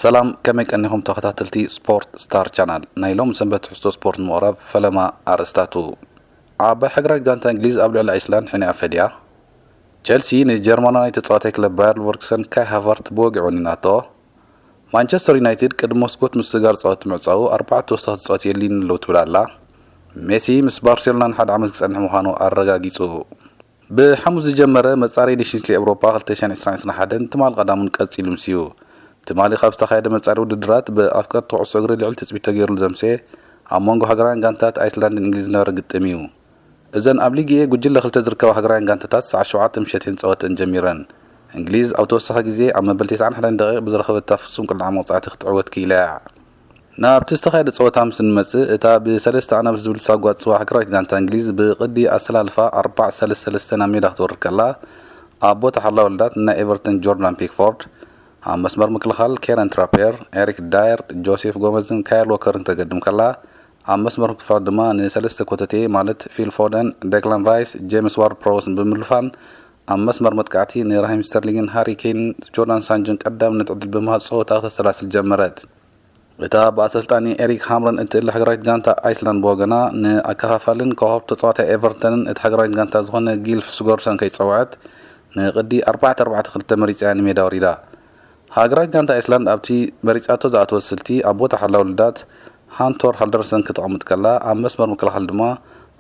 ሰላም፣ ከመይ ቀኒኹም ተኸታተልቲ ስፖርት ስታር ቻናል? ናይ ሎሚ ሰንበት ትሕዝቶ ስፖርት ንምቕራብ ፈለማ ኣርእስታቱ። ዓባይ ሃገራዊት ጋንታ እንግሊዝ ኣብ ልዕሊ ኣይስላንድ ሕነ ኣፈድያ። ቸልሲ ንጀርመናዊ ተጻዋታይ ክለብ ባየር ሊቨርኩሰን ካይ ሃቨርት ብወግዒ ወኒናቶ። ማንቸስተር ዩናይትድ ቅድሚ መስኮት ምስግጋር ጸወት ምዕጻዉ ኣርባዕተ ተወሳኺ ተጻወት የድልይኒ ኣለዉ ትብል ኣላ። ሜሲ ምስ ባርሴሎና ንሓደ ዓመት ክጸንሕ ምዃኑ ኣረጋጊጹ። ብሓሙስ ዝጀመረ መጻረይ ኔሽንስ ሊግ ኤውሮፓ ክልተ ሽሕን ዕስራን ዕስራን ሓደን ትማል ቀዳሙን ቀጺሉ ምስዩ። ትማሊ ካብ ዝተኻየደ መጻረይ ውድድራት ብኣፍቀርቲ ኩዕሶ እግሪ ልዕሊ ትጽቢት ተገይሩሉ ዘምሰየ ኣብ መንጎ ሃገራውያን ጋንታት ኣይስላንድን እንግሊዝ ዝነበረ ግጥም እዩ። እዘን ኣብ ሊግ ኤ ጉጅለ ክልተ ዝርከባ ሃገራውያን ጋንታታት ሰዓት ሸውዓተ ምሸት እየን ጸወተን ጀሚረን። እንግሊዝ ኣብ ተወሳኺ ግዜ ኣብ መበል ተስዓን ሓደን ደቂቕ ብዝረኸበታ ፍጹም ቅልዓ መቕጻዕቲ ክትዕወት ክኢላ እያ። ናብቲ ዝተኻየደ ጸወታ ምስ እንመጽእ፣ እታ ብሰለስተ ኣናብስ ዝብል ሳጓ ትጽዋዕ ሃገራዊት ጋንታ እንግሊዝ ብቕዲ ኣሰላልፋ ኣርባዕ ሰለስተ ሰለስተ ናብ ሜዳ ክትወርድ ከላ፣ ኣብ ቦታ ሓላዊ ወልዳት ናይ ኤቨርተን ጆርዳን ፒክፎርድ፣ ኣብ መስመር ምክልኻል ኬረን ትራፔር፣ ኤሪክ ዳየር፣ ጆሴፍ ጎመዝን ካየል ዎከርን ክተገድም ከላ፣ ኣብ መስመር ምክልኻል ድማ ንሰለስተ ኮተቴ ማለት ፊል ፎደን፣ ዴክላን ራይስ፣ ጄምስ ዋርድ ፕሮውስን ብምልፋን፣ ኣብ መስመር መጥቃዕቲ ንራሂም ስተርሊንግን ሃሪ ኬንን ጆርዳን ሳንጆን ቀዳምነት ዕድል ብምሃብ ጸወታ ክተሰላስል ጀመረት። እታ ብኣሰልጣኒ ኤሪክ ሃምረን እትእለ ሃገራዊት ጋንታ ኣይስላንድ ብወገና፣ ንኣከፋፋልን ኮኸብ ተጻዋታይ ኤቨርተንን እቲ ሃገራዊት ጋንታ ዝኾነ ጊልፍ ስጎርሰን ከይጸውዐት፣ ንቕዲ ኣርባዕተ ኣርባዕተ ክልተ መሪጻ እያ ንሜዳ ወሪዳ። ሃገራዊት ጋንታ ኣይስላንድ ኣብቲ መሪጻቶ ዝኣተወት ስልቲ ኣብ ቦታ ሓላው ልዳት ሃንቶር ሃልደርሰን ክተቐምጥ ከላ፣ ኣብ መስመር ምክልኻል ድማ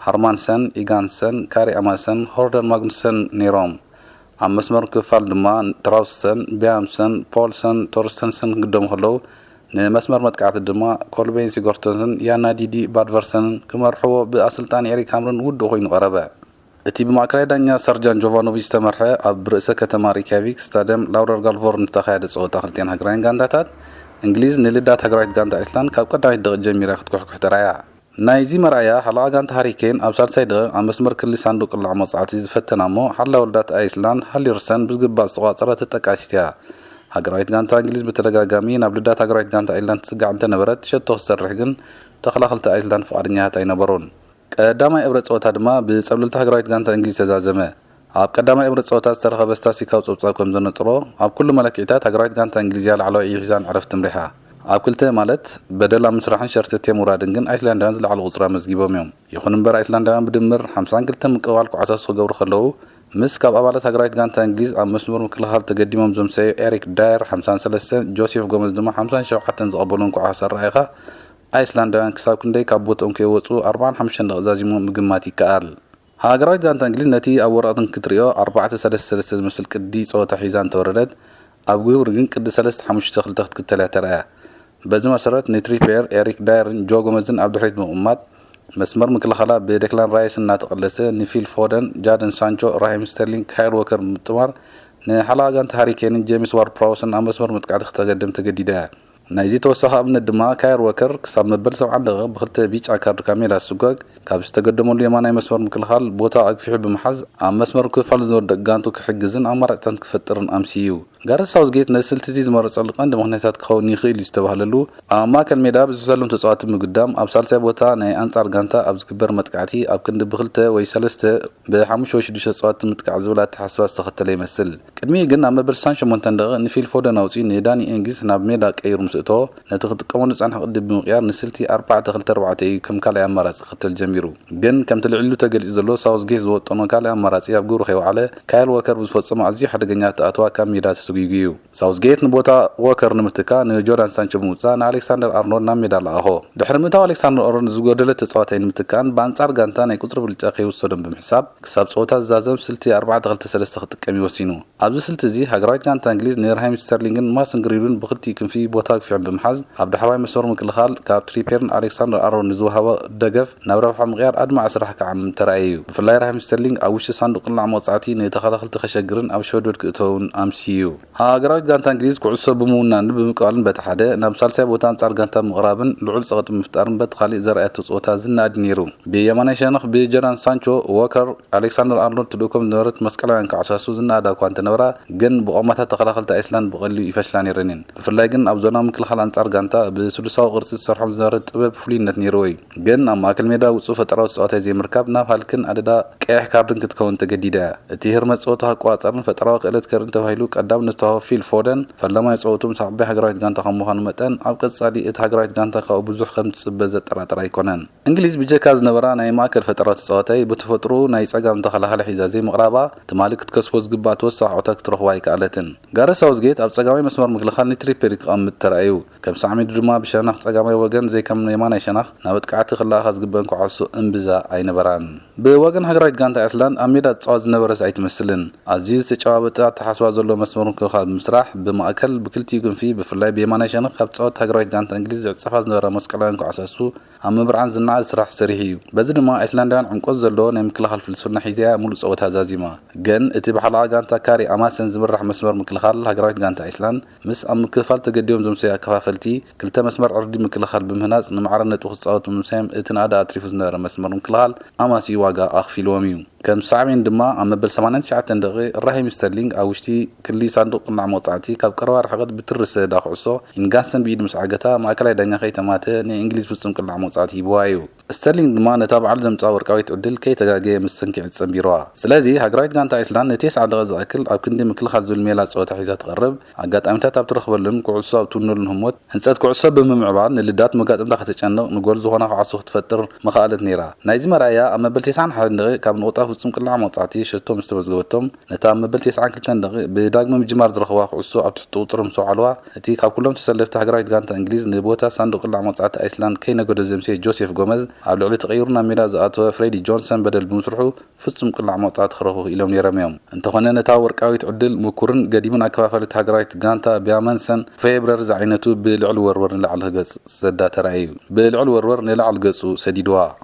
ሃርማንሰን፣ ኢጋንሰን፣ ካሪ ኣማሰን፣ ሆርደን ማግኑሰን ነይሮም። ኣብ መስመር ክፋል ድማ ትራውሰን፣ ቢያምሰን፣ ፖልሰን፣ ቶርስተንሰን ክግደሙ ከለዉ፣ ንመስመር መጥቃዕቲ ድማ ኮልቤን ሲጎርተንስን ያናዲዲ ባድቨርሰንን ክመርሕዎ ብኣሰልጣኒ ኤሪክ ሃምረን ውዱእ ኮይኑ ቀረበ። እቲ ብማእከላይ ዳኛ ሰርጃን ጆቫኖቪች ዝተመርሐ ኣብ ርእሰ ከተማ ሪክያቪክ ስታድየም ላውደር ጋልቮር ንተኻየደ ጸወታ ክልቲኣን ሃገራውያን ጋንታታት፣ እንግሊዝ ንልዳት ሃገራዊት ጋንታ ኣይስላንድ ካብ ቀዳመይቲ ደቂቕ ጀሚራ ክትኩሕኩሕ ተራእያ። ናይዚ መርኣያ ሓለቓ ጋንታ ሃሪ ኬን ኣብ ሳልሳይ ደቂቕ ኣብ መስመር ክሊ ሳንዱቕ ቅላዕ መቕጻዕቲ ዝፈተና እሞ ሓላ ወልዳት ኣይስላንድ ሃሊርሰን ብዝግባእ ዝተቋጸረ ተጠቃሲት እያ። ሃገራዊት ጋንታ እንግሊዝ ብተደጋጋሚ ናብ ልዳት ሃገራዊት ጋንታ ኣይስላንድ ትጽጋዕ እንተነበረት ሸቶ ክትሰርሕ ግን ተኸላኸልቲ ኣይስላንድ ፍቓደኛታት ኣይነበሩን። ቀዳማይ እብረ ጸወታ ድማ ብጸብለልታ ሃገራዊት ጋንታ እንግሊዝ ተዛዘመ። ኣብ ቀዳማይ እብረ ጸወታ ዝተረኸበ ስታሲካዊ ጸብጻብ ከም ዘነጽሮ፣ ኣብ ኩሉ መለክዒታት ሃገራዊት ጋንታ እንግሊዝ እያ ላዕለዋይ ሒዛን ዕረፍቲ ምሪሓ። ኣብ ክልተ ማለት በደል ኣብ ምስራሕን ሸርተቴ ምውራድን ግን ኣይስላንዳውያን ዝለዓለ ቁጽሪ ኣመዝጊቦም እዮም። ይኹን እምበር ኣይስላንዳውያን ብድምር ሓምሳን ክልተ ምቅባል ኩዓሳሱ ክገብሩ ከለዉ፣ ምስ ካብ ኣባላት ሃገራዊት ጋንታ እንግሊዝ ኣብ መስመር ምክልኻል ተገዲሞም ዘምሰዩ ኤሪክ ዳየር ሓምሳን ሰለስተን፣ ጆሴፍ ጎመዝ ድማ ሓምሳን ሸውዓተን ዝቐበሉን ኩዓስ ኣረኣኢኻ፣ ኣይስላንዳውያን ክሳብ ክንደይ ካብ ቦትኦም ከይወጹ ኣርባዓን ሓሙሽተን ደቂቕ ዛዚሙ ምግማት ይከኣል። ሃገራዊት ጋንታ እንግሊዝ ነቲ ኣብ ወረቐት ክትሪኦ ኣርባዕተ ሰለስተ ሰለስተ ዝመስል ቅዲ ጸወታ ሒዛ እንተወረደት፣ ኣብ ግብሪ ግን ቅዲ ሰለስተ ሓሙሽተ ክልተ ክትክተል እያ ተራእያ። በዚ መሰረት ንትሪፔር፣ ኤሪክ ዳየርን ጆ ጎመዝን ኣብ ድሕሪት ብምቕማጥ፣ መስመር ምክልኻላ ብዴክላን ራይስ እናተቐለሰ ንፊል ፎደን፣ ጃደን ሳንቾ፣ ራሂም ስተርሊንግ፣ ካይል ዎከር ብምጥማር ንሓለቓ ጋንታ ሃሪ ኬንን ጄምስ ዋርድ ፕራውስን ኣብ መስመር መጥቃዕቲ ክተገድም ተገዲዳ እያ። ናይዚ ተወሳኺ ኣብነት ድማ ካየር ወከር ክሳብ መበል ሰብዓን ደቂቕ ብክልተ ቢጫ ካርድ ካብ ሜዳ ዝስጓግ፣ ካብ ዝተገደመሉ የማናይ መስመር ምክልኻል ቦታ ኣግፊሑ ብምሓዝ ኣብ መስመር ክፋል ዝነበሩ ደቂ ጋንቱ ክሕግዝን ኣማራጭታት ክፈጥርን ኣምስዩ እዩ። ጋረት ሳውዝጌት ነዚ ስልቲ እዚ ዝመረጸሉ ቀንዲ ምኽንያታት ክኸውን ይኽእል እዩ ዝተባህለሉ፣ ኣብ ማእከል ሜዳ ብዝሰሎም ተጻወቲ ምግዳም፣ ኣብ ሳልሳይ ቦታ ናይ ኣንጻር ጋንታ ኣብ ዝግበር መጥቃዕቲ ኣብ ክንዲ ብክልተ ወይ ሰለስተ፣ ብሓሙሽተ ወይ ሽዱሽተ ተጻወቲ ምጥቃዕ ዝብል ኣተሓሳስባ ዝተኸተለ ይመስል። ቅድሚኡ ግን ኣብ መበል ስሳን ሸሞንተን ደቂቕ ንፊል ፎደን ኣውጺኡ ንዳኒ ኤንግስ ናብ ሜዳ ቀይሩ ምስ እተዎ፣ ነቲ ክጥቀመሉ ዝጸንሐ ቅዲ ብምቕያር ንስልቲ ኣርባዕተ ክልተ ኣርባዕተ እዩ ከም ካልኣይ ኣማራጺ ክኽተል ጀሚሩ። ግን ከምቲ ልዕሊሉ ተገሊጹ ዘሎ ሳውዝጌት ዝወጠኖ ካልእ ኣማራጺ ኣብ ግብሩ ከይወዓለ፣ ካይል ዎከር ብዝፈጸሞ ኣዝዩ ሓደገኛ ኣተኣትዋ ካብ ሜዳ ተሰጒጉ እዩ። ሳውዝጌት ንቦታ ዎከር ንምትካ ንጆርዳን ሳንቾ ብምውጻእ ንኣሌክሳንደር ኣርኖልድ ናብ ሜዳ ለኣኾ። ድሕሪ ምእታው ኣሌክሳንደር ኣርኖልድ ዝጎደለ ተጻዋታይ ንምትካእን ብኣንጻር ጋንታ ናይ ቁጽሪ ብልጫ ከይውሰዶን ብምሕሳብ ክሳብ ጸወታ ዝዛዘም ስልቲ ኣርባዕተ ክልተ ሰለስተ ክጥቀም እዩ ወሲኑ። ኣብዚ ስልቲ እዚ ሃገራዊት ጋንታ እንግሊዝ ንራሂም ስተርሊንግን ማሰን ግሪንውድን ብክልቲኡ ክንፊ ቦታ ኣግፊሖም ብምሓዝ ኣብ ዳሕረዋይ መስመር ምክልኻል ካብ ትሪፔርን ኣሌክሳንደር ኣርኖልድን ንዝወሃቦ ደገፍ ናብ ረብሓ ምቕያር ኣድማዒ ስራሕ ክዓምም ተራእዩ እዩ። ብፍላይ ራሂም ስተርሊንግ ኣብ ውሽጢ ሳንዱቕ ቅላዕ መቕጻዕቲ ንተኸላኸልቲ ከሸግርን ኣብ ሸወደድ ክእተውን ኣምስዩ እዩ። ሃገራዊት ጋንታ እንግሊዝ ኩዕሶ ብምውናንን ብምቅባልን በቲ ሓደ፣ ናብ ሳልሳይ ቦታ ኣንጻር ጋንታ ምቕራብን ልዑል ጸቕጢ ምፍጣርን በቲ ካልእ ዘርኣየቶ ጸወታ ዝነኣድ ነይሩ። ብየማናይ ሸነኽ ብጀዳን ሳንቾ፣ ዎከር፣ ኣሌክሳንደር ኣርኖልድ ትልእኮም ዝነበረት መስቀላውያን ክዓሳሱ ዝነኣዳ እኳ እንተነበራ፣ ግን ብቆማታት ተኸላኸልቲ ኣይስላንድ ብቐሊሉ ይፈሽላ ነይረን እየን። ብፍላይ ግን ኣብ ዞና ምክልኻል ኣንጻር ጋንታ ብስሉሳዊ ቅርጺ ዝሰርሖም ዝነበረ ጥበብ ፍሉይነት ነይርዎ እዩ። ግን ኣብ ማእከል ሜዳ ውጹእ ፈጠራዊ ተጻዋታይ ዘይምርካብ ናብ ሃልክን ኣደዳ ቀይሕ ካርድን ክትከውን ተገዲዳ እያ። እቲ ህርመት ጸወታ ክቆጻጸርን ፈጠራዊ ክእለት ከርእን ተባሂሉ ቀዳም ዝተዋህቦ ፊል ፎደን፣ ፈላማይ ጸወቱ ምስ ዓባይ ሃገራዊት ጋንታ ከም ምዃኑ መጠን፣ ኣብ ቀጻሊ እቲ ሃገራዊት ጋንታ ካብኡ ብዙሕ ከም ትጽበ ዘጠራጥር ኣይኮነን። እንግሊዝ ብጀካ ዝነበራ ናይ ማእከል ፈጠራዊ ተጻዋታይ፣ ብተፈጥሮኡ ናይ ጸጋም ተኸላኻሊ ሒዛ ዘይምቕራባ፣ ትማሊ ክትከስቦ ዝግባእ ተወሳኺ ዓወታት ክትረኽቦ ኣይከኣለትን። ጋረስ ሳውዝጌት ኣብ ጸጋማይ መስመር ምክልኻል ንትሪፔሪ ክቐምጥ ተራእዩ። ከም ሳዕቤኑ ድማ ብሸነኽ ጸጋማይ ወገን ዘይከም የማናይ ሸነኽ ናብ ኣጥቃዕቲ ክለኣኻ ዝግበአን ኩዕሶ እምብዛ ኣይነበራን። ብወገን ሃገራዊት ጋንታ ኣይስላንድ ኣብ ሜዳ ዝጻወት ዝነበረስ ኣይትመስልን። ኣዝዩ ዝተጨባበጠ ኣተሓስባ ዘለዎ መስመር ምክልኻል ብምስራሕ ብማእከል ብክልቲኡ ክንፊ ብፍላይ ብየማናይ ሸነኽ ካብ ዝጻወት ሃገራዊት ጋንታ እንግሊዝ ዝዕጸፋ ዝነበራ መስቀላውያን ኩዕሶ እሱ ኣብ ምብርዓን ዝነኣድ ስራሕ ሰሪሑ እዩ። በዚ ድማ ኣይስላንዳውያን ዕምቆት ዘለዎ ናይ ምክልኻል ፍልስፍና ሒዛያ ሙሉእ ጸወታ ዛዚማ። ግን እቲ ብሓለቓ ጋንታ ካሪ ኣማሰን ዝምራሕ መስመር ምክልኻል ሃገራዊት ጋንታ ኣይስላንድ ምስ ኣብ ምክፍፋል ተገዲቦም ዘምሰዩ ኣከፋፈልቲ ክልተ መስመር ዕርዲ ምክልኻል ብምህናጽ ንማዕረ ነጥቢ ክጻወቱ ምምሳዮም እቲ ናእዳ ኣትሪፉ ዝነበረ መስመር ምክልኻል ኣማሲኡ ዋጋ ኣኽፊልዎም እዩ። ከም ሳዕቤን ድማ ኣብ መበል ሰማንያን ትሽዓተን ደቒቕ ራሂም ስተርሊንግ ኣብ ውሽጢ ክሊ ሳንዱቕ ቅላዕ መቕጻዕቲ ካብ ቀረባ ርሕቐት ብትሪ ዝሰደዳ ኩዕሶ ኢንጋንሰን ብኢዱ ምስ ዓገታ ማእከላይ ዳኛ ከይተማተ ንእንግሊዝ ፍጹም ቅላዕ መቕጻዕቲ ሂብዋ እዩ። ስተርሊንግ ድማ ነታ ባዕሉ ዘምጽኣ ወርቃዊት ዕድል ከይተጋገየ ምስ ሰንኪዕ ጸንቢርዋ። ስለዚ ሃገራዊት ጋንታ ኣይስላንድ ንቴስዓ ደቒቕ ዝኣክል ኣብ ክንዲ ምክልኻል ዝብል ሜላ ጸወታ ሒዛ ትቐርብ፣ ኣጋጣሚታት ኣብ ትረኽበሉን ኩዕሶ ኣብ ትውነሉን ህሞት ህንጸት ኩዕሶ ብምምዕባል ንልዳት መጋጥምታ ከተጨንቕ ንጎል ዝኾና ኩዓሶ ክትፈጥር ምኽኣለት ነይራ። ናይዚ መርኣያ ኣብ መበል ተስዓን ሓደን ደቒቕ ካብ ንቑጣ ፍጹም ቅላዕ መቕጻዕቲ ሸቶ ምስ ተመዝገበቶም ነታ ኣብ መበል ተስዓን ክልተን ደቒቕ ብዳግመ ምጅማር ዝረኸባ ኩዕሶ ኣብ ትሕቲ ቁጽሪ ምስ ኣውዓልዋ እቲ ካብ ኩሎም ተሰለፍቲ ሃገራዊት ጋንታ እንግሊዝ ንቦታ ሳንዱቕ ቅላዕ መቕጻዕቲ ኣይስላንድ ከይነገዶ ዘምስየ ጆሴፍ ጎመዝ ኣብ ልዕሊ ተቐይሩ ናብ ሜዳ ዝኣተወ ፍሬዲ ጆንሰን በደል ብምስርሑ ፍጹም ቅላዕ መቕጻዕቲ ክረኽቡ ክኢሎም ነይሮም እዮም። እንተኾነ ነታ ወርቃዊት ዕድል ምኩርን ገዲምን ኣከፋፋሊ ሃገራዊት ጋንታ ብያመንሰን ፌብረር ዝዓይነቱ ብልዕሊ ወርወር ንላዕሊ ክገጽ ዝሰዳ ተራእዩ። ብልዕሊ ወርወር ንላዕሊ ገጹ ሰዲድዋ።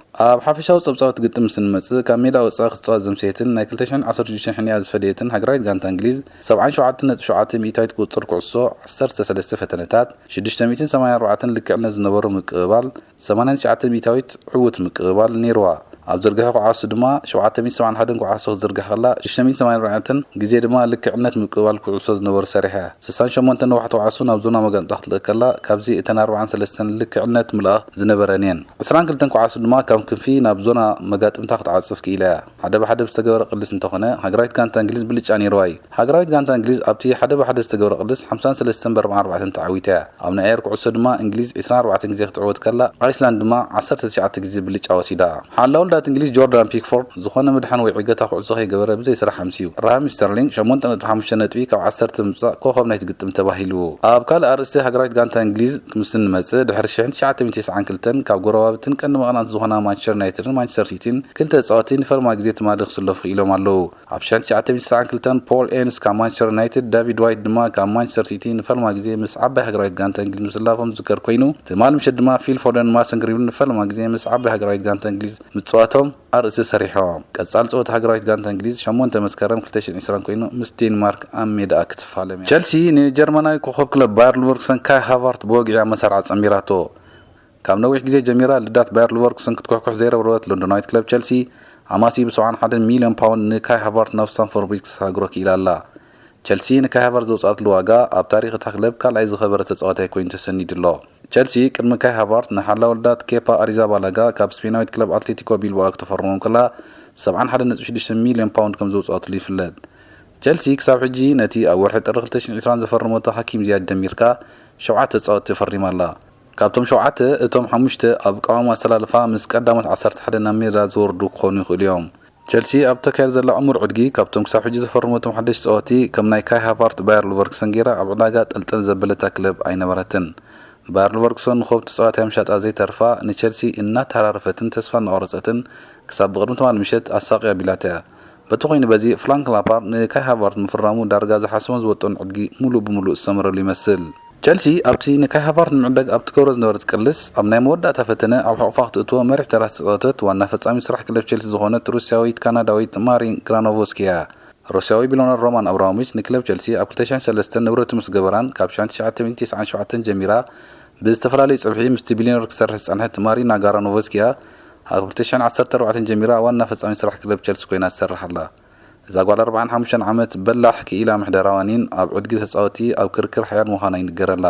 ኣብ ሓፈሻዊ ጸብጻብ እቲ ግጥም ምስ እንመጽእ፣ ካብ ሜዳ ወጻኢ ክትጻወት ዘምሰየትን ናይ ክልተ ሽሕን ዓሰርተ ሽዱሽተን ሕንያ ዝፈደየትን ሃገራዊት ጋንታ እንግሊዝ፣ ሰብዓን ሸውዓተን ነጥቢ ሸውዓተ ሚእታዊት ቁጽር ኩዕሶ፣ ዓሰርተ ሰለስተ ፈተነታት፣ ሽዱሽተ ሚእትን ሰማንያን ኣርባዕተን ልክዕነት ዝነበሮ ምቅብባል፣ ሰማንያን ትሽዓተ ሚእታዊት ዕዉት ምቅብባል ነይርዋ። ኣብ ዝርግሐ ኩዓሱ ድማ ሸውዓተ ሚእትን ሰብዓን ሓደን ኩዓሶ ክትዝርግሕ ከላ፣ ሽዱሽተ ሚእትን ሰማንያን ኣርባዕተን ግዜ ድማ ልክዕነት ምቅብባል ኩዕሶ ዝነበሮ ሰሪሐ። ስሳን ሸሞንተን ነዋሕቲ ኩዓሶ ናብ ዞና መጋጥምታ ክትልእክ ከላ፣ ካብዚ እተን ኣርባዓን ሰለስተን ልክዕነት ምልኣኽ ዝነበረን እየን። ዕስራን ክልተን ኩዓሶ ድማ ካብ ክንፊ ናብ ዞና መጋጥምታ ክትዓጽፍ ክኢላ እያ። ሓደ ብሓደ ብዝተገበረ ቅልስ እንተኾነ፣ ሃገራዊት ጋንታ እንግሊዝ ብልጫ ነይርዋ እዩ። ሃገራዊት ጋንታ እንግሊዝ ኣብቲ ሓደ ብሓደ ዝተገብረ ቅልስ ሓምሳን ሰለስተን በርብዓን ኣርባዕተን ተዓዊታ እያ። ኣብ ናይ ኣየር ኩዕሶ ድማ እንግሊዝ ዕስራን ኣርባዕተን ግዜ ክትዕወት ከላ፣ ኣይስላንድ ድማ ዓሰርተ ትሽዓተ ግዜ ብልጫ ወሲዳ። ሓላው ልዳት እንግሊዝ ጆርዳን ፒክፎርድ ዝኾነ ምድሓን ወይ ዕገታ ኩዕሶ ከይገበረ ብዘይ ስራሕ ኣምስዩ። ራሂም ስተርሊንግ ሸሞንተ ነጥቢ ሓሙሽተ ነጥቢ ካብ ዓሰርተ ብምምጻእ ኮኸብ ናይቲ ግጥም ተባሂሉ። ኣብ ካልእ ኣርእስቲ ሃገራዊት ጋንታ እንግሊዝ ምስ እንመጽእ፣ ድሕሪ ሽሕን ትሽዓተ ሚእትን ተስዓን ክልተን ካብ ጎረባብትን ቀንዲ መቐናት ዝኾና ማንቸስተር ዩናይትድን ማንቸስተር ሲቲን ክልተ ተጻወትቲ ንፈለማ ግዜ ትማሊ ክስለፉ ክኢሎም ኣለዉ። ኣብ ሽሕን ትሽዓተ ሚእትን ተስዓን ክልተን ፖል ኤንስ ካብ ማንቸስተር ዩናይትድ፣ ዳቪድ ዋይት ድማ ካብ ማንቸስተር ሲቲ ንፈለማ ግዜ ምስ ዓባይ ሃገራዊት ጋንታ እንግሊዝ ምስላፎም ዝዝከር ኮይኑ፣ ትማሊ ምሸት ድማ ፊል ፎደን ማሰን ግሪንውድ ንፈለማ ግዜ ምስ ዓባይ ሃገራዊት ጋንታ እንግሊዝ ምጽዋቶም ኣርእስቲ ሰሪሖም። ቀጻሊ ጸወታ ሃገራዊት ጋንታ እንግሊዝ ሸሞንተ መስከረም ክልተ ሽሕን ዕስራን ኮይኑ ምስ ዴንማርክ ኣብ ሜዳኣ ክትፋለም እያ። ቸልሲ ንጀርመናዊ ኮኸብ ክለብ ባየር ሊቨርኩሰን ካይ ሃቫርት ብወግዒ ኣብ መሰርዓ ጸንቢራቶ። ካብ ነዊሕ ግዜ ጀሚራ ልዳት ባየር ሊቨርኩሰን ክትኩሕኩሕ ዘይረብረበት ሎንዶናዊት ክለብ ቸልሲ ኣማሲ ብ ሰብዓን ሓደን ሚልዮን ፓውንድ ንካይ ሃቫርት ናብ ስታንፎርድ ብሪጅ ክሰግሮ ክኢላ ኣላ። ቸልሲ ንካይ ሃቫርት ዘውፅኣትሉ ዋጋ ኣብ ታሪኽ እታ ክለብ ካልኣይ ዝኸበረ ተፃዋታይ ኮይኑ ተሰኒዱ ኣሎ። ቸልሲ ቅድሚ ካይ ሃቫርት ንሓላው ልዳት ኬፓ ኣሪዛባላጋ ካብ ስፔናዊት ክለብ ኣትሌቲኮ ቢልባኦ ክተፈርሞም ከላ ሰብዓን ሓደን ነጥቢ ሽዱሽተ ሚልዮን ፓውንድ ከም ዘውፅኣትሉ ይፍለጥ። ቸልሲ ክሳብ ሕጂ ነቲ ኣብ ወርሒ ጥሪ ክልተ ሽሕን ዕስራን ዘፈረመቶ ሃኪም ዚያድ ደሚርካ ሸውዓተ ተፃወትቲ ፈሪማ ኣላ። ካብቶም ሸውዓተ እቶም ሓሙሽተ ኣብ ቀዋሚ ኣሰላልፋ ምስ ቀዳሞት ዓሰርተ ሓደ ናብ ሜዳ ዝወርዱ ክኾኑ ይኽእሉ እዮም። ቸልሲ ኣብ ተካየድ ዘላ ዕሙር ዕድጊ ካብቶም ክሳብ ሕጂ ዘፈረመቶም ሓደሽቲ ተፃወትቲ ከም ናይ ካይ ሃቫርት ባየር ሊቨርኩሰን ገይራ ኣብ ዕዳጋ ጠልጠል ዘበለታ ክለብ ኣይነበረትን። ባየር ሊቨርኩሰን ንኮብ ተፃዋታይ ምሻጣ ዘይተርፋ ንቸልሲ እናተሃራረፈትን ተስፋ እናቆረፀትን ክሳብ ብቕድሚ ትማሊ ምሸት ኣሳቕያ ኣቢላታ እያ። በቲ ኮይኑ በዚ ፍራንክ ላፓርድ ንካይ ሃቫርት ምፍራሙ ዳርጋ ዝሓሰቦን ዝወጠኑ ዕድጊ ሙሉእ ብሙሉእ ዝሰመረሉ ይመስል። ቸልሲ ኣብቲ ንካይ ሃቫርት ንምዕዳግ ኣብ ትገብሮ ዝነበረት ቅልስ ኣብ ናይ መወዳእታ ፈተነ ኣብ ሕቑፋ ክትእትዎ መሪሕ ተራ ዝተፃወተት ዋና ፈፃሚ ስራሕ ክለብ ቸልሲ ዝኾነት ሩስያዊት ካናዳዊት ማሪን ግራኖቮስኪ እያ። ሩስያዊ ቢልዮነር ሮማን ኣብራሞቪች ንክለብ ቸልሲ ኣብ ክልተ ሽሕን ሰለስተን ንብረቱ ምስ ገበራን ካብ ሽሕን ትሽዓተ ሚእትን ተስዓን ሸውዓተን ጀሚራ ብዝተፈላለዩ ፀብሒ ምስቲ ቢልዮነር ክትሰርሕ ዝፀንሐት ማሪና ግራኖቮስኪያ ኣብ ክልተ ሽሕን ዓሰርተ ኣርባዕተን ጀሚራ ዋና ፈፃሚ ስራሕ ክለብ ቸልሲ ኮይና ትሰርሕ ኣላ። እዛ ጓል ኣርባዓን ሓሙሽተን ዓመት በላሕ ክኢላ ምሕደራ ዋኒን ኣብ ዕድጊ ተፃወቲ ኣብ ክርክር ሓያል ምዃና ይንገረላ።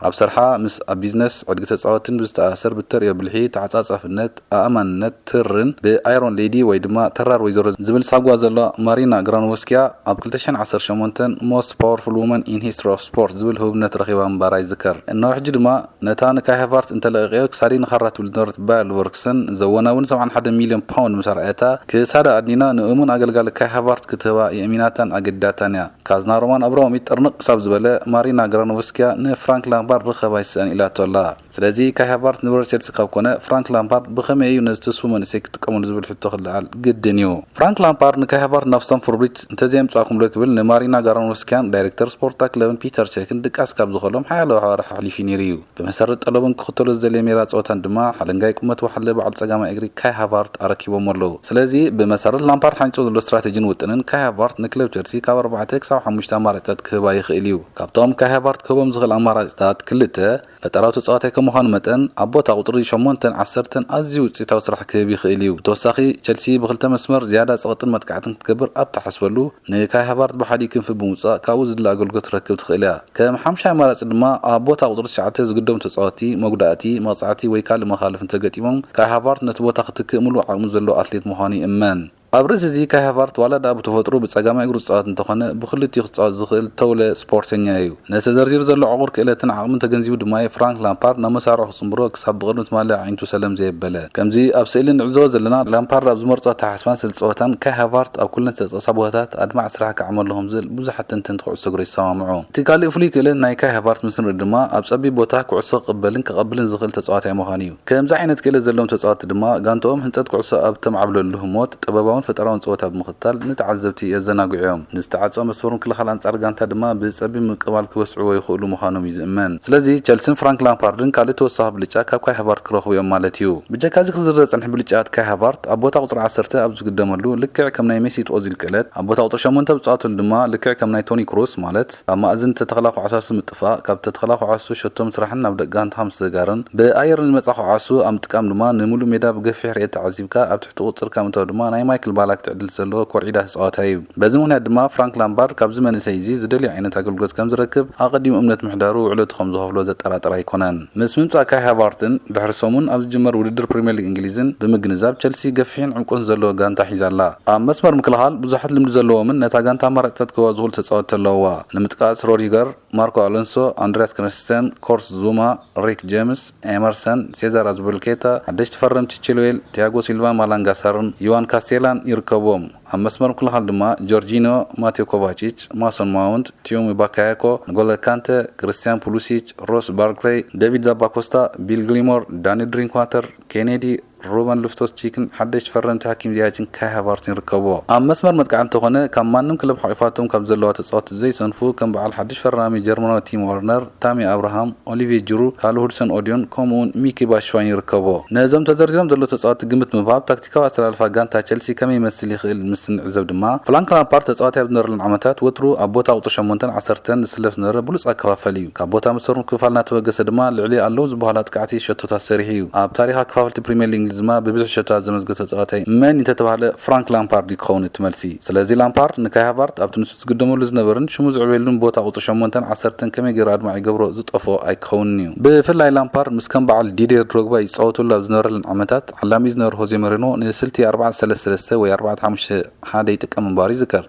ኣብ ስርሓ ምስ ኣብ ቢዝነስ ዕድጊ ተጻወትን ብዝተኣሳሰር ብተርእዮ ብልሒ፣ ተዓጻጻፍነት፣ ኣእማንነት፣ ትርን ብኣይሮን ሌዲ ወይ ድማ ተራር ወይዘሮ ዝብል ሳጓ ዘሎ ማሪና ግራኖቭስኪያ ኣብ ክልተ ሽሕን ዓሰርተ ሸሞንተን Most Powerful Woman in History of Sport ዝብል ህቡብነት ረኺባ ምንባራ ይዝከር። እነሆ ሕጂ ድማ ነታ ንካይ ሃቫርት እንተለቐቐዮ ክሳደይ ንኻራ ትብል ዝነበረት ባየር ሊቨርኩሰን ዘወናውን ሰብዓን ሓደን ሚልዮን ፓውንድ ምስ ኣርኣየታ፣ ክሳዳ ኣድኒና ንእሙን ኣገልጋሊ ካይ ሃቫርት ክትህባ የእሚናታን ኣገዲዳታን እያ። ካዝና ሮማን ኣብራሞቪች ጥርንቕ ክሳብ ዝበለ፣ ማሪና ግራኖቭስኪያ ንፍራንክ ላምፓርድ ርኸባ ይስእን ኢላቶ ኣላ። ስለዚ ካይ ሃቫርት ንብረት ቸልሲ ካብ ኮነ፣ ፍራንክ ላምፓርድ ብኸመይ እዩ ነዚ ትስፉ መንእሰይ ክጥቀመሉ ዝብል ሕቶ ክለዓል ግድን እዩ። ፍራንክ ላምፓርድ ንካይ ሃቫርት ናብ ስታምፎርድ ብሪጅ እንተዘየምጻእኩምሎ ክብል ንማሪና ግራኖቭስኪያን ዳይሬክተር ስፖርታ ክለብን ፒተር ቸክን ድቃስ ካብ ዝኸሎም ሓያሎ ኣዋርሕ ኣሕሊፉ ነይሩ እዩ። ብመሰረት ጠለቡን ክኽተሎ ዝደለየ ሜላ ጸወታን ድማ ሓለንጋይ ቁመት ወሓለ በዓል ጸጋማይ እግሪ ካይ ሃቫርት ኣረኪቦም ኣለዉ። ስለዚ ብመሰረት ላምፓርድ ሓንጾ ዘሎ ስትራተጂን ውጥንን ካይ ሃቫርት ንክለብ ቸልሲ ካብ ኣርባዕተ ክሳብ ሓሙሽተ ኣማራጺታት ክህባ ይኽእል እዩ። ካብቶም ካይ ሃቫርት ክህቦም ዝኽእል ኣማራጺታት ክልተ፣ ፈጠራዊ ተጻዋታይ ከም ምዃኑ መጠን ኣብ ቦታ ቁጽሪ ሸሞንተን ዓሰርተን ኣዝዩ ውጽኢታዊ ስራሕ ክህብ ይኽእል እዩ። ብተወሳኺ ቸልሲ ብክልተ መስመር ዝያዳ ጸቕጥን መጥቃዕትን ክትገብር ኣብ ትሓስበሉ ንካይ ሃቫርት ብሓዲ ክንፊ ብምውጻእ ካብኡ ዝድለ ኣገልግሎት ትረክብ ትኽእል እያ። ከም ሓምሻይ ኣማራጺ ድማ ኣብ ቦታ ቁጽሪ ትሽዓተ ዝግደሙ ተጻወትቲ፣ መጉዳእቲ፣ መቕጻዕቲ ወይ ካልእ መኻልፍ እንተገጢሞም ካይ ሃቫርት ነቲ ቦታ ክትክእ ምሉእ ዓቕሚ ዘለዎ ኣትሌት ምዃኑ ይእመን። ኣብ ርእሲ እዚ ካይ ሃቫርት ዋላ ደኣ ብተፈጥሮ ብጸጋማይ እግሩ ዝጻወት እንተኾነ ብክልቲኡ ክጻወት ዝኽእል ተውለ ስፖርተኛ እዩ። ነቲ ተዘርዚሩ ዘሎ ዕቑር ክእለትን ዓቕምን ተገንዚቡ ድማ እዩ ፍራንክ ላምፓርድ ናብ መሳርዑ ክጽንብሮ ክሳብ ብቕድሚ ትማሊ ኣዒንቱ ሰለም ዘየበለ። ከምዚ ኣብ ስእሊ ንዕዘቦ ዘለና ላምፓርድ ኣብ ዝመርጾ ኣተሓሳስባን ስልቲ ጸወታን ካይ ሃቫርት ኣብ ኩለን ዝተጠቕሳ ቦታታት ኣድማዒ ስራሕ ክዓመሉ ከም ዝኽእል ብዙሓት ተንተንቲ ኩዕሶ እግሪ ይሰማምዑ። እቲ ካልእ ፍሉይ ክእለት ናይ ካይ ሃቫርት ምስ ንርኢ ድማ ኣብ ጸቢብ ቦታ ኩዕሶ ክቕበልን ከቐብልን ዝኽእል ተጻዋታይ ምዃኑ እዩ። ከምዚ ዓይነት ክእለት ዘለዎም ተጻወትቲ ድማ ጋንታኦም ህንጸት ኩዕሶ ኣብ እተማዕብለሉ ህሞት ጥበባውን ፈጠራውን ጸወታ ብምኽታል ንተዓዘብቲ የዘናግዑ እዮም። ንዝተዓጸወ መስመር ምክልኻል ኣንጻር ጋንታ ድማ ብጸቢብ ምቅባል ክበስዕዎ ይኽእሉ ምዃኖም እዩ ዝእመን። ስለዚ ቸልስን ፍራንክ ላምፓርድን ካልእ ተወሳኺ ብልጫ ካብ ካይ ሃቫርት ክረኽቡ እዮም ማለት እዩ። ብጀካ እዚ ክዝርዘር ዝጸንሐ ብልጫታት ካይ ሃቫርት ኣብ ቦታ ቁጽሪ ዓሰርተ ኣብ ዝግደመሉ ልክዕ ከም ናይ ሜሲት ኦዚል ክእለት ኣብ ቦታ ቁጽሪ ሸሞንተ ኣብ ዝጻወተሉ ድማ ልክዕ ከም ናይ ቶኒ ክሩስ ማለት ኣብ ማእዝን ተተኽላ ኩዓሳሱ ምጥፋእ፣ ካብ ተተኽላ ኩዓሱ ሸቶ ምስራሕን ናብ ደቂ ጋንታኻ ምስግጋርን፣ ብኣየር ንዝመጻ ኩዓሱ ኣብ ምጥቃም ድማ ንምሉእ ሜዳ ብገፊሕ ርኤት ተዓዚብካ ኣብ ትሕቲ ቁጽርካ ምእታው ድማ ናይ ማይክል ባላክ ትዕድልቲ ዘለዎ ኮርዒዳ ተጻዋታይ እዩ። በዚ ምኽንያት ድማ ፍራንክ ላምፓርድ ካብዚ መንእሰይ እዚ ዝደልዮ ዓይነት ኣገልግሎት ከም ዝረክብ ኣቐዲሙ እምነት ምሕዳሩ ውዕለቱ ከም ዝኸፍሎ ዘጠራጥር ኣይኮነን። ምስ ምምጻእ ካይ ሃቫርትን ድሕሪ ሰሙን ኣብ ዝጅመር ውድድር ፕሪምየር ሊግ እንግሊዝን ብምግንዛብ ቸልሲ ገፊሕን ዕምቆትን ዘለዎ ጋንታ ሒዛ ኣላ። ኣብ መስመር ምክልኻል ብዙሓት ልምዲ ዘለዎምን ነታ ጋንታ ኣማራጺታት ክህባ ዝኽእሉ ተጻወትቲ ኣለውዋ። ንምጥቃስ ሮዲገር፣ ማርኮ ኣሎንሶ፣ ኣንድሪያስ ክሪስተንሰን፣ ኮርት ዙማ፣ ሪክ ጄምስ፣ ኤመርሰን፣ ሴዛር ኣዝፒሊኩዌታ፣ ሓደሽቲ ፈረምቲ ቺልዌል፣ ቲያጎ ሲልቫን ማላንጋ ሳርን ዮዋን ካስቴላን ይርከብዎም። ኣብ መስመር ምክልኻል ድማ ጆርጂኖ፣ ማቴዮ ኮቫቺች፣ ማሶን ማውንት፣ ቲዮሚ ባካያኮ፣ ንጎሎ ካንተ፣ ክሪስቲያን ፑሉሲች፣ ሮስ ባርክሌይ፣ ዴቪድ ዛባኮስታ፣ ቢል ግሊሞር፣ ዳኒ ድሪንክዋተር፣ ኬኔዲ፣ ሩበን ሉፍቶስ ቺክን ሓደሽቲ ፈረምቲ ሃኪም ዚያችን ካይ ሃቫርትን ይርከብዎ። ኣብ መስመር መጥቃዕቲ እንተኾነ ካብ ማንም ክለብ ሓቒፋቶም ካብ ዘለዋ ተጻወትቲ ዘይሰንፉ ከም በዓል ሓድሽ ፈራሚ ጀርመናዊ ቲም ዋርነር፣ ታሚ ኣብርሃም፣ ኦሊቪየ ጅሩ፣ ካሉ ሁድሰን ኦዲዮን ከምኡውን ሚኪ ባሽዋይን ይርከብዎ። ነዞም ተዘርዚሮም ዘለዉ ተጻወትቲ ግምት ምሃብ ታክቲካዊ ኣሰላልፋ ጋንታ ቸልሲ ከመይ ይመስል ይኽእል ምስ ንዕዘብ ድማ ፍራንክ ላምፓርድ ተጻዋታይ ኣብ ዝነበረለን ዓመታት ወትሩ ኣብ ቦታ ቁጽሪ ሸሞንተን ዓሰርተን ዝስለፍ ዝነበረ ብሉጽ ኣከፋፋሊ እዩ። ካብ ቦታ መስመር ምክፍፋል እናተበገሰ ድማ ልዕሊ ኣለዉ ዝበሃሉ ኣጥቃዕቲ ሸቶታት ሰሪሑ እዩ። ኣብ ታሪኽ ኣከፋፈልቲ ፕሪምየር ሊግ እንግሊዝ ድማ ብብዝሒ ሸቶታት ዘመዝገበ ተጻዋታይ መን እንተተባህለ ፍራንክ ላምፓርድ እዩ ክኸውን እቲ መልሲ። ስለዚ ላምፓርድ ንካይ ሃቫርድ ኣብቲ ንሱ ዝግደመሉ ዝነበርን ሽሙ ዝዕበየሉን ቦታ ቁጽሪ ሸሞንተን ዓሰርተን ከመይ ገይሩ ኣድማዒ ይገብሮ ዝጠፍኦ ኣይክኸውንን እዩ። ብፍላይ ላምፓርድ ምስ ከም በዓል ዲድየር ድሮግባ ይጻወተሉ ኣብ ዝነበረለን ዓመታት ዓላሚ ዝነበረ ሆዜ ሞሪኖ ንስልቲ ኣርባዕተ ሰለስተ ሰለስተ ወይ ኣርባዕተ ሓሙሽተ ሓደ ይጥቀም ምንባሩ ይዝከር።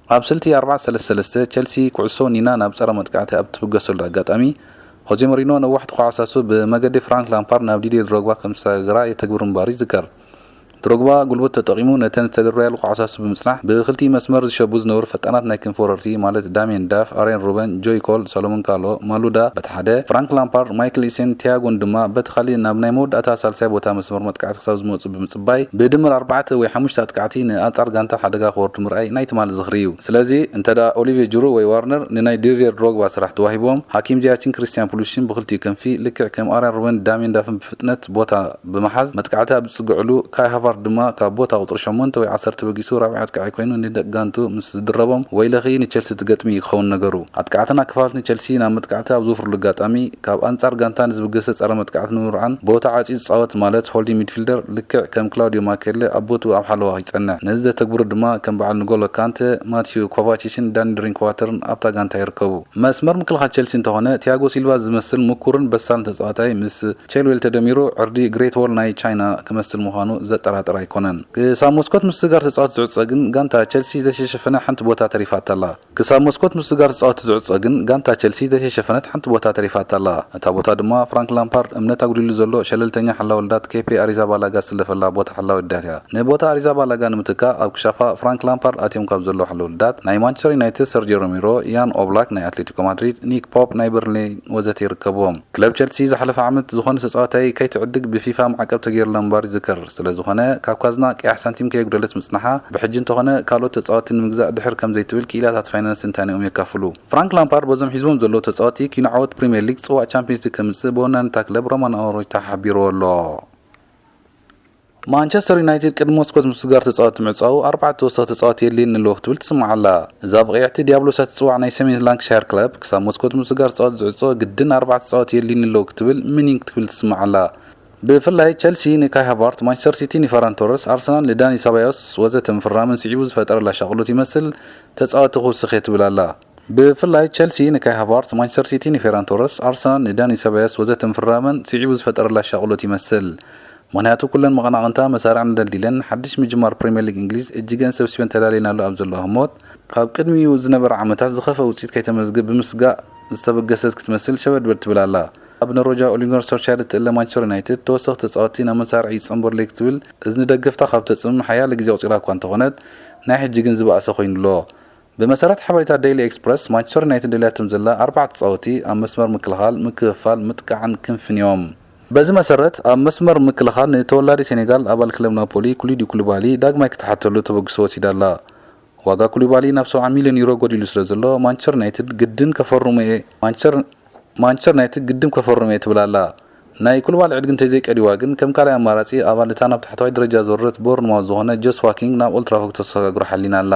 ኣብ ስልቲ ኣርባዕተ ሰለስተ ሰለስተ ቸልሲ ኩዕሶ ወኒና ናብ ጸረ መጥቃዕቲ ኣብ እትብገሰሉ ኣጋጣሚ ሆዜ ሞሪኖ ነዋሕቲ ኳዕሳሱ ብመገዲ ፍራንክ ላምፓርድ ናብ ዲድየር ድሮግባ ከም ዝሰጋገራ የተግብር ምንባሩ ይዝከር። ድሮግባ ጉልበቱ ተጠቒሙ ነተን ዝተደርበያሉ ኳዕሳሱ ብምጽናሕ ብክልቲኡ መስመር ዝሸቡ ዝነበሩ ፈጣናት ናይ ክንፊ ወረርቲ ማለት ዳሜን ዳፍ፣ ኣሬን ሩበን፣ ጆይ ኮል፣ ሰሎሞን ካሎ፣ ማሉዳ በቲ ሓደ፣ ፍራንክ ላምፓርድ፣ ማይክል ኢሴን፣ ቲያጎን ድማ በቲ ካሊእ ናብ ናይ መወዳእታ ሳልሳይ ቦታ መስመር መጥቃዕቲ ክሳብ ዝመጹ ብምጽባይ ብድምር ኣርባዕተ ወይ ሓሙሽተ ኣጥቃዕቲ ንኣንጻር ጋንታ ሓደጋ ክወርዱ ምርኣይ ናይ ትማሊ ዝኽሪ እዩ። ስለዚ እንተ ደኣ ኦሊቬ ጅሩ ወይ ዋርነር ንናይ ዲድየር ድሮግባ ስራሕ ተዋሂቦም፣ ሃኪም ዚያችን ክሪስቲያን ፑሊሲችን ብክልቲኡ ክንፊ ልክዕ ከም ኣሬን ሩበን፣ ዳሜን ዳፍን ብፍጥነት ቦታ ብምሓዝ መጥቃዕቲ ኣብ ዝጽግዕሉ ካይ ሃቫርት ድማ ካብ ቦታ ቁፅሪ ሸሞንተ ወይ ዓሰርተ በጊሱ ራብዓይ ኣጥቃዓይ ኮይኑ ንደቂ ጋንቱ ምስ ዝድረቦም፣ "ወይለኺ፣ ንቸልሲ ትገጥሚ እዩ ክኸውን ነገሩ። ኣጥቃዕትን ኣከፋፈልትን ቸልሲ ናብ መጥቃዕቲ ኣብ ዝወፍርሉ ኣጋጣሚ፣ ካብ ኣንጻር ጋንታ ንዝብገሰ ጸረ መጥቃዕቲ ንምብርዓን ቦታ ዓጽዩ ዝጻወት፣ ማለት ሆልዲንግ ሚድፊልደር፣ ልክዕ ከም ክላውዲዮ ማኬለ ኣብ ቦትኡ ኣብ ሓለዋ ይጸንሕ። ነዚ ዘተግብሩ ድማ ከም በዓል ንጎሎ ካንተ፣ ማቲዩ ኮቫቺችን ዳኒ ድሪንክዋተርን ኣብታ ጋንታ ይርከቡ። መስመር ምክልኻል ቸልሲ እንተኾነ፣ ቲያጎ ሲልቫ ዝመስል ምኩርን በሳልን ተጻዋታይ ምስ ቼልዌል ተደሚሩ፣ ዕርዲ ግሬት ዎል ናይ ቻይና ክመስል ምዃኑ ዘጠራጥር ኣይኮነን። ክሳብ መስኮት ምስጋር ተጻወቲ ዝዕጸ ግን፣ ጋንታ ቸልሲ ዘይተሸፈነ ሓንቲ ቦታ ተሪፋታ ኣላ። ክሳብ መስኮት ምስጋር ተጻወቲ ዝዕጸ ግን፣ ጋንታ ቸልሲ ዘይተሸፈነት ሓንቲ ቦታ ተሪፋታ ኣላ። እታ ቦታ ድማ፣ ፍራንክ ላምፓርድ እምነት ኣጉዲሉ ዘሎ ሸለልተኛ ሓላዊ ልዳት ኬፔ ኣሪዛባላጋ ዝስለፈላ ቦታ ሓላዊ ልዳት እያ። ንቦታ ኣሪዛባላጋ ንምትካእ፣ ኣብ ክሻፋ ፍራንክ ላምፓርድ ኣትዮም ካብ ዘለዉ ሓላዊ ልዳት፣ ናይ ማንቸስተር ዩናይትድ ሰርጂዮ ሮሜሮ፣ ያን ኦብላክ ናይ ኣትሌቲኮ ማድሪድ፣ ኒክ ፖፕ ናይ በርንሌ ወዘተ ይርከብዎም። ክለብ ቸልሲ ዝሓለፈ ዓመት ዝኾነ ተጻዋታይ ከይትዕድግ ብፊፋ ማዕቀብ ተገይሩላ ምንባሩ ይዝከር። ስለ ዝኾነ፣ ካብ ካዝና ቀያሕ ሳንቲም ከየጉደለት ምጽናሓ፣ ብሕጂ እንተኾነ ካልኦት ተጻወትቲ ንምግዛእ ድሕር ከም ዘይትብል ክኢላታት ፋይናንስ ትንታኔኦም የካፍሉ። ፍራንክ ላምፓርድ በዞም ሒዝዎም ዘለዉ ተጻወትቲ ኪኖ ዓወት ፕሪምየር ሊግ፣ ጽዋዕ ቻምፒየንስ ሊግ ከምጽእ ብወናኒታ ክለብ ሮማን ኣብራሞቪች ተሓቢርዎ ኣሎ። ማንቸስተር ዩናይትድ ቅድሚ መስኮት ምስጋር ተጻወቲ ምዕጻዉ፣ ኣርባዕተ ተወሰኽቲ ተጻወቲ የድልየኒ ኣለዎ ክትብል ትስማዕ ኣላ። እዛ ብቐያሕቲ ዲያብሎሳት ትጽዋዕ ናይ ሰሜን ላንካሻየር ክለብ፣ ክሳብ መስኮት ምስጋር ተጻወቲ ዝዕጾ ግድን ኣርባዕተ ተጻወቲ የድልየኒ ኣለዎ ክትብል ምኒን ክትብል ትስማዕ ኣላ። ብፍላይ ቸልሲ ንካይ ሃቫርት፣ ማንቸስተር ሲቲ ንፈራን ቶረስ፣ ኣርሰናል ንዳኒ ሰባዮስ ወዘተ ምፍራምን ስዒቡ ዝፈጠረላ ሻቕሎት ይመስል፣ ተጻወቲ ክውስኽ እየ ትብል ኣላ። ብፍላይ ቸልሲ ንካይ ሃቫርት፣ ማንቸስተር ሲቲ ንፌራን ቶረስ፣ ኣርሰናል ንዳኒ ሰባዮስ ወዘተ ምፍራመን ስዒቡ ዝፈጠረላ ሻቕሎት ይመስል። ምኽንያቱ ኩለን መቐናቕንታ መሳርዕን ደልዲለን ሓድሽ ምጅማር ፕሪምየር ሊግ እንግሊዝ እጅገን ሰብሲበን ተዳልየናሉ ኣብ ዘለዋ ህሞት፣ ካብ ቅድሚኡ ዝነበረ ዓመታት ዝኸፍአ ውፅኢት ከይተመዝግብ ብምስጋእ ዝተበገሰት ክትመስል ሸበድበድ ትብል ኣላ። ኣብ ኖርወጃዊ ኦሊጉናር ሶልሻየር እትእለ ማንቸስተር ዩናይትድ ተወሰኽቲ ተጻወትቲ ናብ መሳርዒ ይጸንበሩለይ ክትብል እዝኒ ደገፍታ ካብ ተጽምም ሓያለ ግዜ ኣቑጺራ እኳ እንተኾነት፣ ናይ ሕጂ ግን ዝበኣሰ ኮይኑ ኣሎ። ብመሰረት ሓበሬታ ዴይሊ ኤክስፕረስ፣ ማንቸስተር ዩናይትድ ደልያቶም ዘላ ኣርባዕተ ተጻወቲ ኣብ መስመር ምክልኻል፣ ምክፍፋል፣ ምጥቃዕን ክንፍን እዮም። በዚ መሰረት፣ ኣብ መስመር ምክልኻል ንተወላዲ ሴኔጋል ኣባል ክለብ ናፖሊ ኩሊዲ ኩሊባሊ ዳግማይ ክትሓተሉ ተበግሶ ወሲዳ ኣላ። ዋጋ ኩሊባሊ ናብ ሰብዓ ሚልዮን ዩሮ ጎዲሉ ስለ ዘሎ፣ ማንቸስተር ዩናይትድ ግድን ከፈርሙ እየ፣ ማንቸስተር ማንቸስተር ዩናይትድ ግድን ከፈርም እየ ትብል ኣላ። ናይ ኩልባሊ ዕድጊ እንተዘይቀዲዋ ግን፣ ከም ካልኣይ ኣማራጺ ኣባል እታ ናብ ታሕተዋይ ደረጃ ዝወረደት ቦርንማውዝ ዝኾነ ጆስዋ ኪንግ ናብ ኦልትራፎርድ ክተሰጋግሮ ሓሊና ኣላ።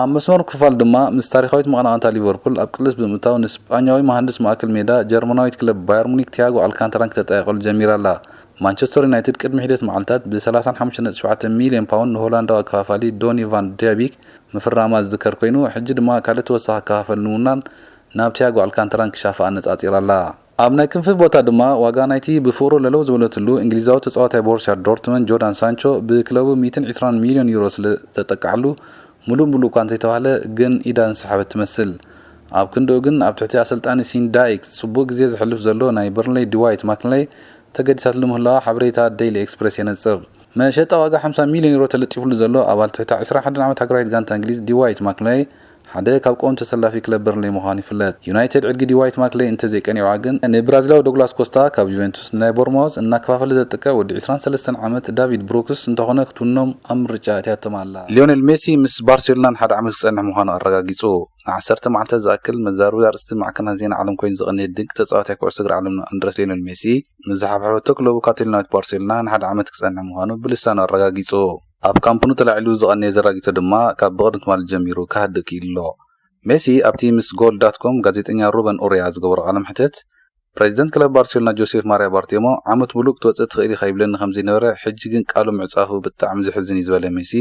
ኣብ መስመር ምክፍፋል ድማ፣ ምስ ታሪኻዊት መቐናቕንታ ሊቨርፑል ኣብ ቅልስ ብምእታው፣ ንስጳኛዊ መሃንድስ ማእከል ሜዳ ጀርመናዊት ክለብ ባየር ሙኒክ ቲያጎ ኣልካንተራን ክተጣየቐሉ ጀሚራ ኣላ። ማንቸስተር ዩናይትድ ቅድሚ ሒደት መዓልታት ብ ሰላሳን ሓሙሽተን ነጥቢ ሸውዓተ ሚልዮን ፓውንድ ንሆላንዳዊ ኣከፋፋሊ ዶኒ ቫን ደቢክ ምፍራማ ዝዝከር ኮይኑ፣ ሕጂ ድማ ካልእ ተወሳኺ ኣከፋፋሊ ንምውናን ናብ ቲያጎ ኣልካንተራን ክሻፋ ኣነጻጺራ ኣላ። ኣብ ናይ ክንፊ ቦታ ድማ ዋጋ ናይቲ ብፍቕሩ ለለው ዝበለትሉ እንግሊዛዊ ተጻዋታይ ቦሩስያ ዶርትመንድ ጆርዳን ሳንቾ ብክለቡ ሚእትን ዕስራን ሚልዮን ዩሮ ስለ ዘጠቅዓሉ፣ ምሉእ ምሉእ እኳ እንተይተባህለ ግን ኢዳ ዝሰሓበት ትመስል። ኣብ ክንድኡ ግን ኣብ ትሕቲ ኣሰልጣኒ ሲን ዳይክ ጽቡቕ ግዜ ዘሕልፍ ዘሎ ናይ በርንሌይ ድዋይት ማክንለይ ተገዲሳትሉ ምህላዋ ሓበሬታ ዴይሊ ኤክስፕረስ የነጽር። መሸጣ ዋጋ ሓምሳ ሚልዮን ዩሮ ተለጢፉሉ ዘሎ ኣባል ትሕቲ ዕስራን ሓደን ዓመት ሃገራዊት ጋንታ እንግሊዝ ድዋይት ማክንለይ ሓደ ካብ ቀወምቲ ተሰላፊ ክለብ በርንሌይ ምዃኑ ይፍለጥ። ዩናይትድ ዕድጊ ድዋይት ማክንለይ እንተዘይቀኒዑዋ ግን ንብራዚላዊ ዶግላስ ኮስታ ካብ ጁቬንቱስ ንናይ ቦርማውዝ እናከፋፈለ ዘጥቅዕ ወዲ ዕስራን ሰለስተን ዓመት ዳቪድ ብሩክስ እንተኾነ ክትውኖም ኣብ ምርጫ ኣእትያቶም ኣላ። ሊዮኔል ሜሲ ምስ ባርሴሎና ንሓደ ዓመት ክጸንሕ ምዃኑ ኣረጋጊጹ። ንዓሰርተ መዓልታት ዝኣክል መዛረቢ ኣርእስቲ ማዕከናት ዜና ዓለም ኮይኑ ዝቐነየ ድንቂ ተጻዋታይ ኩዕሶ እግሪ ዓለምና ኣንድረስ ሊዮኔል ሜሲ፣ ምስ ዝሓብሐበቶ ክለቡ ካታሎናዊት ባርሴሎና ንሓደ ዓመት ክጸንሕ ምዃኑ ብልሳኑ ኣረጋጊጹ። ኣብ ካምፕ ኑ ተላዒሉ ዝቐነየ ዘራጊቶ ድማ ካብ ብቕድሚ ትማሊ ጀሚሩ ክሃድእ ክኢሉ ኣሎ። ሜሲ ኣብቲ ምስ ጎል ዳት ኮም ጋዜጠኛ ሩበን ኡርያ ዝገበሮ ቃለ መሕተት፣ ፕሬዚደንት ክለብ ባርሴሎና ጆሴፍ ማርያ ባርቴሞ፣ "ዓመት ሙሉእ ክትወጽእ ትኽእል ኢኻ" ይብለኒ ከም ዘይነበረ፣ ሕጂ ግን ቃሉ ምዕጻፉ ብጣዕሚ ዘሕዝን እዩ ዝበለ ሜሲ፣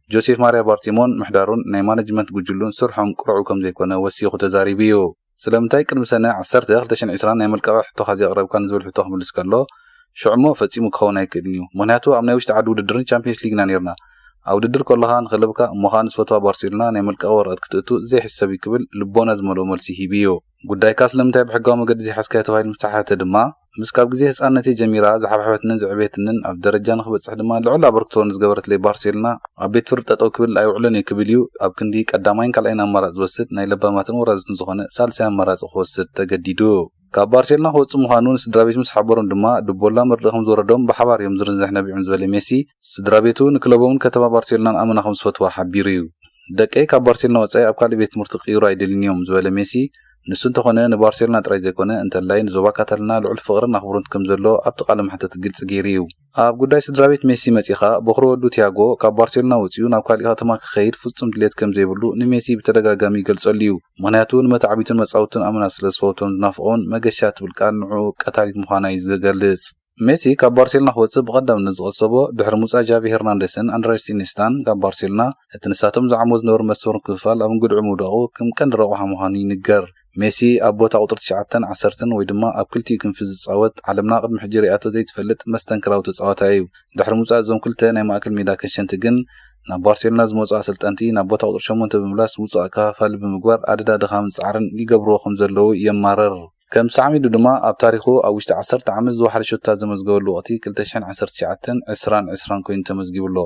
ጆሴፍ ማርያ ባርቴሞን ምሕዳሩን ናይ ማነጅመንት ጉጅሉን ስርሖም ቅሩብ ከም ዘይኮነ ወሲኹ ተዛሪቡ እዩ። ስለምንታይ ቅድሚ ሰነ ዓሰርተ ክልተ ሽሕን ዕስራን ናይ መልቀቒ ሕቶኻ ዘቕረብካ ንዝብል ሕቶ ክምልስ ከሎ፣ ሽዑ እሞ ፈጺሙ ክኸውን ኣይክእልን እዩ። ምኽንያቱ ኣብ ናይ ውሽጢ ዓዲ ውድድርን ቻምፒየንስ ሊግን ኢና ነይርና። ኣብ ውድድር ከለኻ ንክለብካ እሞ ኸኣ ንዝፈትዋ ባርሴሎና ናይ መልቀቒ ወረቐት ክትእቱ ዘይሕሰብ እዩ ክብል ልቦና ዝመልኦ መልሲ ሂቡ እዩ። ጉዳይካ ስለምንታይ ብሕጋዊ መገዲ ዘይሓዝካዮ ተባሂሉ ምስ ተሓተተ ድማ፣ ምስ ካብ ግዜ ህጻንነተይ ጀሚራ ዝሓብሐበትንን ዘዕበየትንን ኣብ ደረጃ ንክበጽሕ ድማ ልዑል ኣበርክቶ ንዝገበረትለይ ባርሴሎና ኣብ ቤት ፍርዲ ጠጠው ክብል ኣይውዕሎን እየ ክብል እዩ ኣብ ክንዲ ቀዳማይን ካልኣይን ኣማራጺ ዝወስድ ናይ ለባማትን ወራዝትን ዝኾነ ሳልሳይ ኣማራጺ ክወስድ ተገዲዱ። ካብ ባርሴሎና ክወጽእ ምዃኑ ንስድራ ቤቱ ምስ ሓበሮም ድማ ድቦላ መርድእ ከም ዝወረዶም ብሓባር እዮም ዝርንዝሕ ነቢዖም ዝበለ ሜሲ፣ ስድራ ቤቱ ንክለቦምን ከተማ ባርሴሎናን ኣመና ከም ዝፈትዋ ሓቢሩ እዩ። "ደቀይ ካብ ባርሴሎና ወጻኢ ኣብ ካልእ ቤት ትምህርቲ ክቕይሩ ኣይደልዩን እዮም" ዝበለ ሜሲ፣ ንሱ እንተኾነ ንባርሴሎና ጥራይ ዘይኮነ እንተላይ ንዞባ ካታላና ልዑል ፍቕርን ኣኽብሮት ከም ዘሎ ኣብቲ ቃለ መሕተት ግልጺ ገይሩ እዩ። ኣብ ጉዳይ ስድራ ቤት ሜሲ መጺኻ፣ በኹሪ ወዱ ቲያጎ ካብ ባርሴሎና ወጺኡ ናብ ካሊእ ከተማ ክኸይድ ፍጹም ድሌት ከም ዘይብሉ ንሜሲ ብተደጋጋሚ ይገልጸሉ እዩ። ምኽንያቱ ንመተዓቢቱን መጻውቱን ኣመና ስለ ዝፈውቶን ዝናፍቖን መገሻ ትብል ቃል ንዕኡ ቀታሊት ምዃና እዩ ዝገልጽ። ሜሲ ካብ ባርሴሎና ክወጽእ ብቐዳምነት ዝቐሰቦ ድሕሪ ምውጻእ ጃቪ ሄርናንደስን ኣንድሬስ ኢኒስታን ካብ ባርሴሎና፣ እቲ ንሳቶም ዝዓሞ ዝነበሩ መስመር ክፋል ኣብ እንግድዑ ምውዳቑ ከም ቀንዲ ረቑሓ ምዃኑ ይንገር። ሜሲ ኣብ ቦታ ቁጽሪ ትሽዓተን ዓሰርተን ወይ ድማ ኣብ ክልቲኡ ክንፊ ዝጻወት ዓለምና ቅድሚ ሕጂ ሪኣቶ ዘይትፈልጥ መስተንክራዊ ተጻዋታይ እዩ። ድሕሪ ምውጻእ እዞም ክልተ ናይ ማእከል ሜዳ ከሸንቲ ግን ናብ ባርሴሎና ዝመጹ ኣሰልጠንቲ ናብ ቦታ ቁጽሪ ሸሞንተ ብምምላስ ውጹእ ኣከፋፋሊ ብምግባር ኣደዳ ድኻምን ጻዕርን ይገብርዎ ከም ዘለዉ የማርር። ከም ሳዕሚዱ ድማ ኣብ ታሪኹ ኣብ ውሽጢ ዓሰርተ ዓመት ዝወሓደ ሸቶታት ዘመዝገበሉ ወቕቲ ክልተ ሽሕን ዓሰርተ ትሽዓተን ዕስራን ዕስራን ኮይኑ ተመዝጊቡ ኣሎ።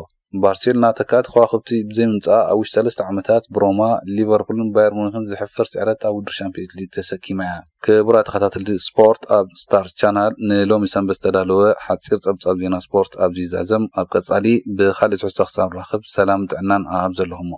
ባርሴሎና ተካእቲ ከዋኽብቲ ብዘይምምጻኣ ኣብ ውሽጢ ሰለስተ ዓመታት ብሮማ፣ ሊቨርፑልን ባየር ሙኒክን ዘሕፍር ስዕረት ኣብ ውድድር ሻምፒዮንስ ሊግ ተሰኪማ እያ። ክቡራት ተኸታተልቲ ስፖርት፣ ኣብ ስታር ቻናል ንሎሚ ሰንበት ዝተዳለወ ሓጺር ጸብጻብ ዜና ስፖርት ኣብዚ ይዛዘም። ኣብ ቀጻሊ ብኻልእ ትሕዝቶ ክሳብ ንራኸብ ሰላም ጥዕናን ኣብ ዘለኹሞ።